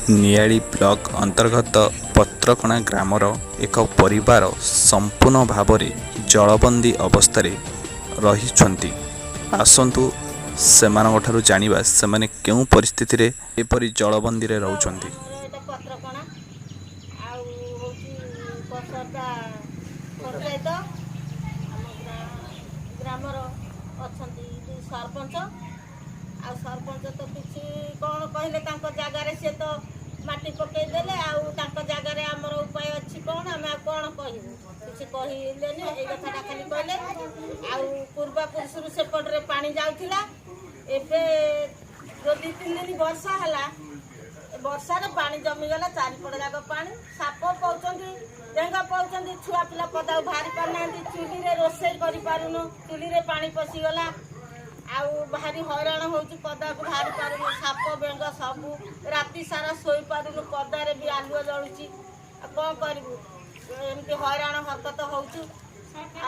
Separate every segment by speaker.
Speaker 1: ନିଆଳି block ଅନ୍ତର୍ଗତ ପତ୍ରକଣା ଗ୍ରାମର ଏକ ପରିବାର ସମ୍ପୂର୍ଣ୍ଣ ଭାବରେ ଜଳବନ୍ଦୀ ଅବସ୍ଥାରେ ରହିଛନ୍ତି। ଆସନ୍ତୁ ସେମାନଙ୍କଠାରୁ ଜାଣିବା ସେମାନେ କେଉଁ ପରିସ୍ଥିତିରେ ଏପରି ଜଳବନ୍ଦୀରେ ରହୁଛନ୍ତି।
Speaker 2: ଆମର ଏଇଟା ପତ୍ରକଣା ଆଉ ହେଉଛି ପସରଦା ପଞ୍ଚାୟତ। ଆମ ଗ୍ରାମର ଅଛନ୍ତି ଦୁଇ ସରପଞ୍ଚ। ଆଉ ସରପଞ୍ଚ ତ କିଛି କ'ଣ କହିଲେ, ତାଙ୍କ ଜାଗାରେ ସିଏ ତ ମାଟି ପକେଇ ଦେଲେ। ଆଉ ତାଙ୍କ ଜାଗାରେ ଆମର ଉପାୟ ଅଛି କ'ଣ? ଆମେ ଆଉ କ'ଣ କହିବୁ? କିଛି କହିଲେନି, ଏଇ କଥାଟା ଖାଲି କହିଲେ। ଆଉ ପୂର୍ବାପୁରୁଷରୁ ସେପଟରେ ପାଣି ଯାଉଥିଲା। ଏବେ ଯୋଉ 2-3 ଦିନ ବର୍ଷା ହେଲା, ବର୍ଷାରେ ପାଣି ଜମିଗଲା, ଚାରିପଟ ଯାକ ପାଣି। ସାପ ପାଉଛନ୍ତି, ବେଙ୍ଗ ପାଉଛନ୍ତି। ଛୁଆ ପିଲା ପଦାକୁ ବାହାରି ପାରୁନାହାନ୍ତି। ଚୁଲିରେ ରୋଷେଇ କରିପାରୁନୁ, ଚୁଲିରେ ପାଣି ପଶିଗଲା। ଆଉ ଭାରି ହଇରାଣ ହଉଛୁ, ପଦାକୁ ବାହାରି ପାରୁନୁ। ସାପ ବେଙ୍ଗ ସବୁ, ରାତି ସାରା ଶୋଇପାରୁନୁ। ପଦାରେ ବି ଆଲୁଅ ଜଳୁଛି। ଆଉ କ'ଣ କରିବୁ? ଏମିତି ହଇରାଣ ହରକତ ହଉଛୁ।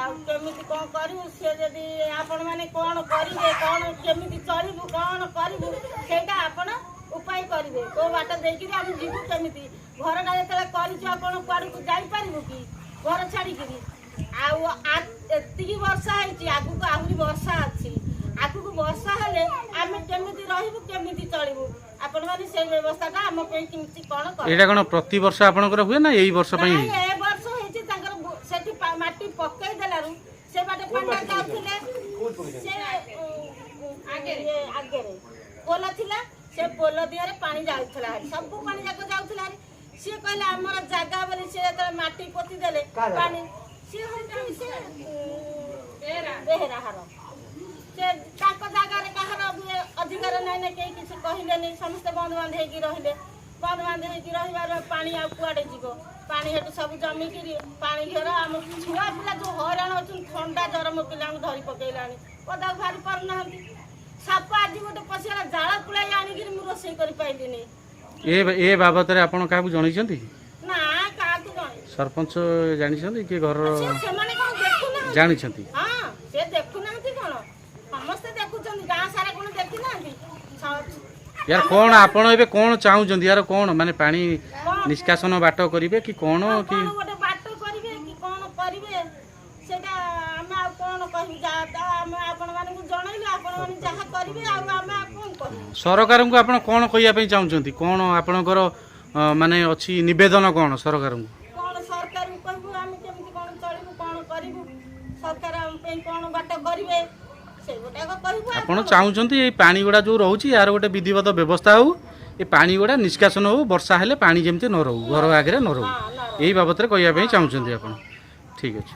Speaker 2: ଆଉ କେମିତି କ'ଣ କରିବୁ? ସେ ଯଦି ଆପଣମାନେ କ'ଣ କରିବେ, କ'ଣ କେମିତି ଚଳିବୁ, କ'ଣ କରିବୁ, ସେଇଟା ଆପଣ ଉପାୟ କରିବେ। କୋଉ ବାଟ ଦେଇକିରି ଆମେ ଯିବୁ କେମିତି? ଘରଟା ଯେତେବେଳେ କରିଛୁ, ଆଉ କ'ଣ କୁଆଡ଼କୁ ଯାଇପାରିବୁ କି ଘର ଛାଡ଼ିକିରି? ଆଉ ଏତିକି ବର୍ଷା ହେଇଛି, ଆଗକୁ ଆହୁରି ବର୍ଷା ଅଛି। ଆଗକୁ ବର୍ଷା ହେଲେ ଆମେ କେମିତି ରହିବୁ, କେମିତି ଚଳିବୁ? ଆପଣମାନେ ସେଇ ବ୍ୟବସ୍ଥାଟା ଆମ ପାଇଁ କେମିତି କ'ଣ କରିବେ।
Speaker 3: ଏଇଟା କ'ଣ ପ୍ରତିବର୍ଷ ଆପଣଙ୍କର ହୁଏ ନା ଏଇ ବର୍ଷ ପାଇଁ?
Speaker 2: ନାଇଁ, ଏ ବର୍ଷ ହେଇଛି। ତାଙ୍କର ସେଠି ମାଟି ପକେଇ ଦେଲାରୁ ସେ ବାଟେ ପାଣିଟା ଯାଉଥିଲେ। ସେ ଇଏ ଆଗରେ ପୋଲ ଥିଲା, ସେ ପୋଲ ଦିହରେ ପାଣି ଯାଉଥିଲା ଭାରି, ସବୁ ପାଣି ଯାକ ଯାଉଥିଲା ଭାରି। ସିଏ କହିଲେ ଆମର ଜାଗା ବୋଲି। ସିଏ ଯେତେବେଳେ ମାଟି ପୋତି ଦେଲେ ପାଣି, ସିଏ ହଉଛି ସେ ବେହେରା ହାର। ସେ ତାଙ୍କ ଜାଗାରେ କାହାର ବି ଅଧିକାର ନାହିଁ ନା, କେହି କିଛି କହିଲେନି। ସମସ୍ତେ ବନ୍ଦ ବାନ୍ଧ ହେଇକି ରହିଲେ। ବନ୍ଦ ବାନ୍ଧ ହେଇକି ରହିବାର ପାଣି ଆଉ କୁଆଡ଼େ ଯିବ? ପାଣି ସେଠୁ ସବୁ ଜମିକିରି ପାଣି ଘେର। ଆମ ଛୁଆ ପିଲା ଯୋଉ ହଇରାଣ ଅଛନ୍ତି, ଥଣ୍ଡା ଜ୍ୱର ମୋ ପିଲାଙ୍କୁ ଧରି ପକେଇଲାଣି। ପଦାକୁ ବାହାରି ପାରୁନାହାନ୍ତି। ସାପ ଆଜି ଗୋଟେ ପଶିଗଲା, ଜାଳ କୁଳାଇ ଆଣିକିରି ମୁଁ ରୋଷେଇ କରିପାରିଲିନି।
Speaker 3: ଏ ବାବଦରେ ଆପଣ କାହାକୁ ଜଣେଇଛନ୍ତି?
Speaker 2: ନା, କାହାକୁ ଜଣେଇ
Speaker 3: ସରପଞ୍ଚ ଜାଣିଛନ୍ତି କି ଘରର?
Speaker 2: ସେମାନେ କଣ ଦେଖୁନାହାନ୍ତି?
Speaker 3: ଜାଣିଛନ୍ତି।
Speaker 2: ହଁ, ସେ ଦେଖୁନାହାନ୍ତି କଣ? ସମସ୍ତେ ଦେଖୁଛନ୍ତି। ଗାଁ ସାରା କଣ ଦେଖିନାହାନ୍ତି?
Speaker 3: ୟାର କ'ଣ ଆପଣ ଏବେ କ'ଣ ଚାହୁଁଛନ୍ତି? ୟାର କ'ଣ ମାନେ ପାଣି ନିଷ୍କାସନ ବାଟ କରିବେ କି କ'ଣ କି?
Speaker 2: କଣ ଗୋଟେ ବାଟ କରିବେ କି କ'ଣ କରିବେ, ସେଇଟା ଆମେ ଆଉ କ'ଣ କହିବୁ? ଯାହା ଆମେ ଆପଣମାନଙ୍କୁ ଜଣେଇଲୁ, ଆପଣମାନେ ଯାହା କରିବେ। ଆଉ ଆମେ ଆଉ କ'ଣ କହିବୁ?
Speaker 3: ସରକାରଙ୍କୁ ଆପଣ କ'ଣ କହିବା ପାଇଁ ଚାହୁଁଛନ୍ତି? କ'ଣ ଆପଣଙ୍କର ମାନେ ଅଛି ନିବେଦନ କ'ଣ ସରକାରଙ୍କୁ?
Speaker 2: କ'ଣ ସରକାରଙ୍କୁ କହିବୁ? ଆମେ କେମିତି କ'ଣ ଚଳିବୁ, କ'ଣ କରିବୁ, ସରକାର ଆମ ପାଇଁ କ'ଣ ବାଟ କରିବେ, ସେଗୁଟାକ କହିବୁ ଆଉ
Speaker 3: ଆପଣ
Speaker 2: କ'ଣ?
Speaker 3: ଚାହୁଁଛନ୍ତି ଏଇ ପାଣି ଗୁଡ଼ା ଯୋଉ ରହୁଛି, ୟାର ଗୋଟେ ବିଧିବଦ୍ଧ ବ୍ୟବସ୍ଥା ହଉ, ଏ ପାଣି ଗୁଡ଼ା ନିଷ୍କାସନ ହଉ, ବର୍ଷା ହେଲେ ପାଣି ଯେମିତି ନ ରହୁ, ଘର ଆଗରେ ନ ରହୁ।
Speaker 2: ହଁ, ନ ରହୁ।
Speaker 3: ଏଇ ବାବଦରେ କହିବା ପାଇଁ ଚାହୁଁଛନ୍ତି ଆପଣ। ଠିକ୍ ଅଛି।